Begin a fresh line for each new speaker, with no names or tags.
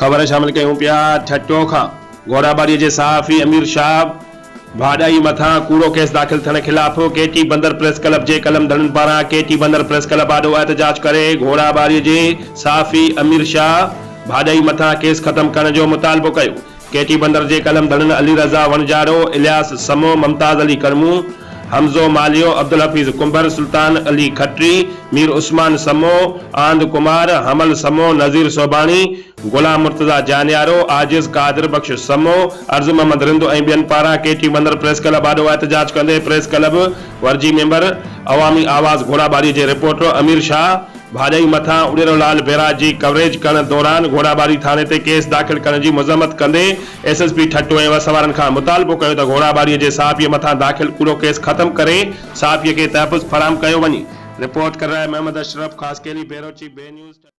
خبر شامل ڪيون پيا ٺٽو کان گهوڙاٻاري جي صحافي امير شاهه ڀاڏائي مٿان ڪوڙو ڪيس داخل ٿيڻ خلاف ڪيٽي بندر پريس ڪلب جي قلم ڌڻين پاران ڪيٽي بندر پريس ڪلب آڏو احتجاج ڪري گهوڙاٻاري جي صحافي امير شاهه ڀاڏائي مٿان ڪيس ختم ڪرڻ جو مطالبو ڪيو. ڪيٽي بندر جي قلم ڌڻين علي رضا وڻجارو، الياس سمو، ممتاز علي ڪرمون، حمزو مالهيو، عبدالحفيظ ڪنڀر، سلطان علي کٽري، مير عثمان سمو، آند ڪمار، حمل سمو، نذير صوباڻي، غلام مرتضيٰ جانيارو، عاجز قادر بخش سمو، عرض محمد رند ۽ ٻين پاران ڪيٽي بندر پريس ڪلب آڏو احتجاج ڪندي پريس ڪلب ورجي ميمبر عوامي آواز گهوڙاٻاري جي رپورٽر امير شاهه ڀاڄائي مٿان اڏيرو لال بيراج جي ڪوريج ڪرڻ دوران گهوڙاٻاري ٿاڻي تي ڪيس داخل ڪرڻ جي مذمت ڪندي ايس ايس پي ٺٽو ۽ وس وارن کان مطالبو ڪيو ته گهوڙاٻاري جي صحافي مٿان داخل ڪوڙو ڪيس ختم ڪري صحافي کي تحفظ فراهم ڪيو وڃي. رپورٽ ڪري رهيا محمد اشرف خاصخيلي بيروچي بي نيوز ٺٽو.